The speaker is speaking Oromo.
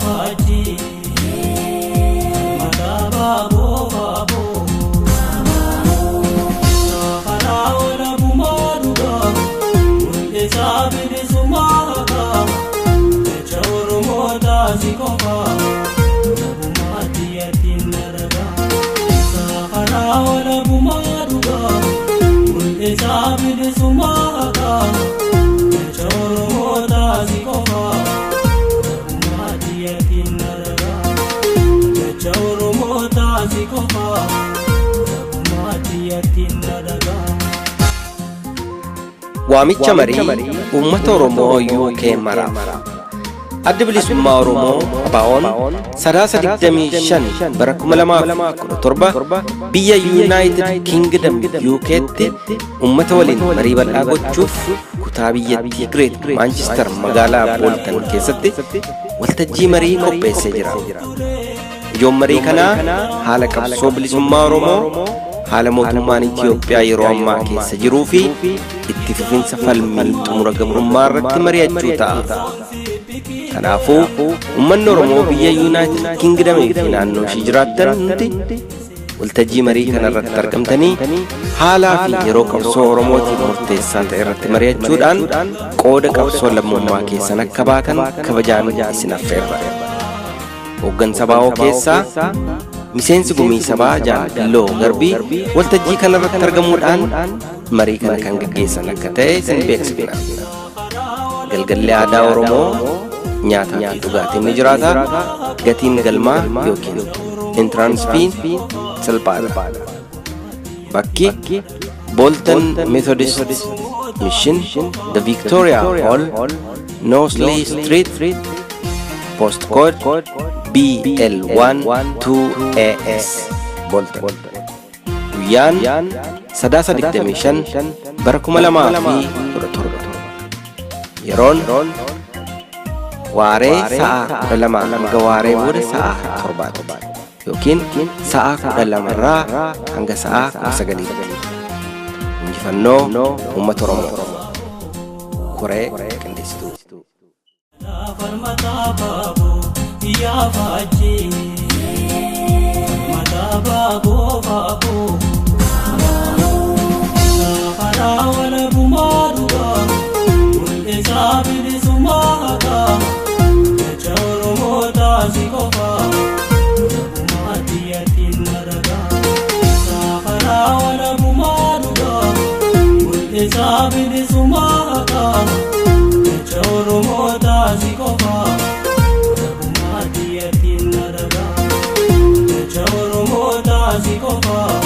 Faajjii mataa baaboo baaboo karaa olabumaa dhugaa mul'isaa bilisummaa haqaa jecha Oromootaa si qofaa labumaatti yattiin dalagaa karaa olabumaa dhugaa mul'isaa bilisummaa haqaa jecha Oromootaa si qofaa labumaatti yattiin dalagaa jecha Oromootaa si qofaa labumaatti yattiin dalagaa. Waamicha marii uummata Oromoo UK maraaf. Adda Bilisummaa Oromoo ABO'n Sadaasa 25 bara 2017 biyya United Kingdom UK'tti uummata waliin marii bal'aa gochuuf kutaa biyyattii Great Manchester, magaalaa Bolton keessatti waltajjii marii qopheessee jira. Ijoon marii kanaa haala qabsoo bilisummaa Oromoo, haala mootummaan Itiyoophiyaa yeroo ammaa keessa jiruu fi itti fufinsa falmii xumura gabrummaa irratti mari'achuu ta'a. Kanaafuu uummanni Oromoo biyya United Kingdom fi naannoo ishii jiraattan hundi waltajjii marii kana irratti argamtanii haalaa fi yeroo qabsoo Oromootiif murteessaa ta'e irratti mari'achuudhaan qooda qabsoo lammummaa keessan akka baatan kabajaan isin affeerra. Hooggansa ABO keessaa miseensi gumii sabaa Jaal Garbii waltajjii kana irratti argamuudhaan marii kana kan gaggeessan akka ta'e isin beeksifna. Galgalli aadaa Oromoo, nyaataa fi dhugaatiin ni jiraata. Gatiin galmaa yookiin entrance fee salphaadha. Bakki Bolton Methodist Mission, The Victoria Hall, Knowsley Street, postcode BL1 2AS, Bolton. Guyyaan Sadaasa 25 bara 2017. Yeroon waaree sa'a 12 hanga waaree booda sa'a 7tti yookiin sa'a 12 irraa hanga sa'a 19tti. Injifannoo uummata Oromoo. Koree qindeessituu. Falmataa baaboo yaa faajjii mataa baaboo baaboo karaa walabumaa dhugaa mul'isaa bilisummaa haqaa jecha Oromootaa si qofaa labumaatti yattiin dalagaa karaa walabumaa dhugaa mul'isaa bilisummaa haqaa jecha Oromootaa si qofaa labumaatti yattiin dalagaa jecha Oromootaa si qofaa.